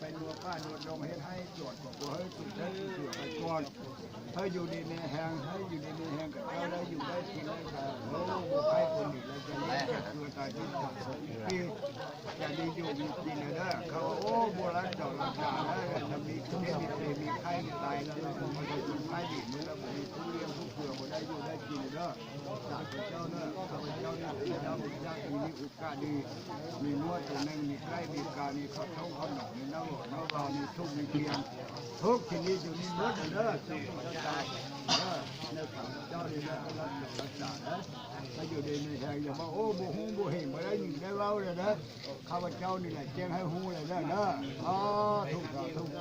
Peb nua paj nua doo, peb haib cuam kom peb haib tus teb tus twm peb koj, peb yug li me heev, peb yug li me heev kom peb yug peb tsis lawv tas, peb pais peb nim lawv tas li cas tua tas tib txom txom tib, cas li yug li tsis lawm na, khab ua ub muaj lab tsom lab tas na, thaum li teb li tes li qaib li tais los los mus ua tau tus qaib dim mus los mus li tub liab tub kws ua dab yug dab tsi li na. Tam tus caub na, khab ua caub na, tus caub mus cab tus li ub kaj li, nws muab tus neeg li qaib li kas li qhov thoob qhov noom li nab laum nab vag li thuj li tiag, thuj tsis li yug li muab tus na, tus tus tas, na tam tus caub li na, lab tsom lab tas na, peb yug li me heev yog pab ub npu hub npu hem npaum dab nyuam dab laub li na, khab ua caub li lam ceeb haib hub li na na, o, thuj txog thuj.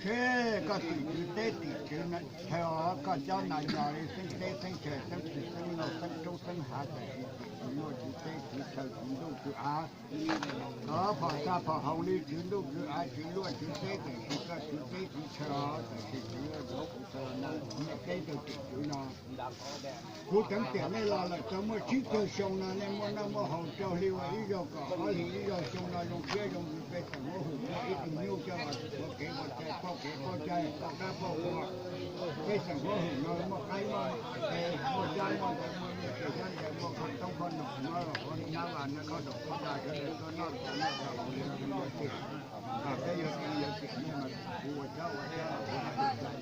Seb koj tim tswv teb tim tswv chaw os, koj cov nas nyos li xeeb teb xeeb chaw xeeb txwm xeeb laug xeeb roob xeeb hav tam sim tim tswv luaj tswv teb tswv chaw tswv ntuj tswv av, o, phom xaj phom hoov li tswv ntuj tswv av tswv luaj tswv teb tam sim koj tswv teb tswv chaw os, tam sim tswv luaj tswv teb tswv no, peb tug tim tswv no. Kuv teev tiam nej los lawm tau muaj tsib caug xyoo no, nej muaj noj muaj haus rau hli ua ib zaug kom ob hlis ib zaug xyoo no zoo siab zoo ntsws peb xeem huab hwm muaj ib tug nyuj coj los ua kev ua cai pauj kev pauj cai pauj dab pauj qhua. Peb xeem huab hwm no muaj qaib muaj tes muaj cab muaj ntawv muaj nyiaj txiag xyab ntawv muaj qhov thoob qhov noom no los qhov nab vas nab khob daum khob dag sawv daws tuaj noj tau noj tau haus li no li no tiag. Peb yuav tsis yuav tiam nej mas kuv ua tsaub ua cab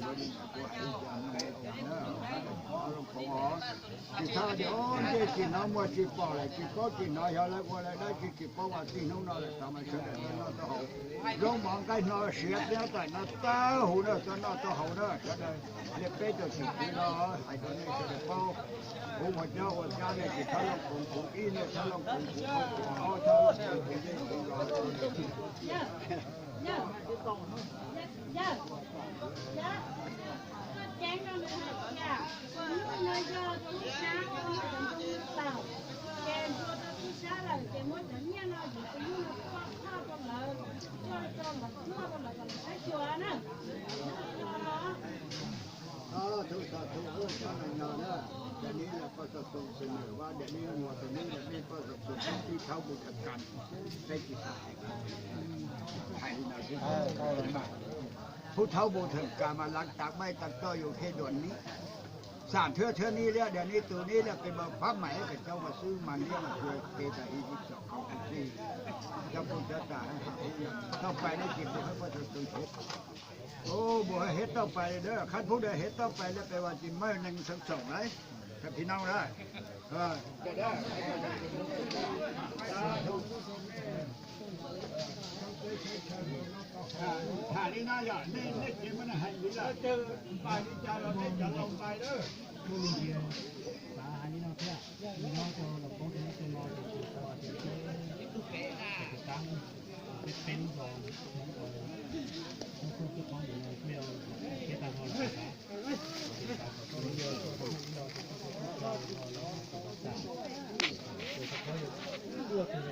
ua li kuv hais li cas no li cas na, ob lub koov os. Tsis txhob tias ntsej tsis hnov muag tsis pom lawm tsis paub tsis hnov xyov lawv ua lawv dab tsi tsis paub vas txij hnub no lawm tod mas sawv daws tuaj noj tuaj haus. Zaub mov nqaij hno siav tiab taim no tag huv na tuaj noj tuaj haus na sawv daws. Nej peb tug tim tswv no hais rau nej sawv daws paub, kuv ua tsaub ua cab nej tsis txhob looj koov kuv ib, nej txhob looj koov kuv ob, kuv ob txhob looj koov kuv ib, kuv los Thov thov thov thov na, daim niag poj xov xoo xwm nam vaj, daim niag muag tus nub, daim niag poj xov xoo tib thaub mus tham kas, peb tsis xav hais, hais li no xwb. Phub thaub mus tham kas mas lav tas maij tas toj yus khej duam nib, xam thwb thwb nib liab daim nib tus nib liab pes mas phab maim kom cov ua xwb mas liab mas tua pes tas ib txom qhov tib, cov pub cov tas tau pais ne ces pub hab poj xov xoo hev, pub hab hev tau pais li na, khab phub da hev tau pais li pes vas tsis meej neeg xeeb txoom lawm, thaum phi nau na. Tham li no yog nej, nej tsis muaj neeg hais li lawm, pais li cas los nej cov laus pais na. Xav hais li no thiab, nyob rau los poob rau lub xyoo no ces tsis tau hais tias peb, peb peb lub zos Hmoob, Hmoob Xyooj Xwb Qhob ntawm no thiaj li khiav tag nrho lawm xav, ces xav kom tau ib lo, tau ib lo ces tau tau ib lo los tau tau tas, ces tau qhov yog ua tus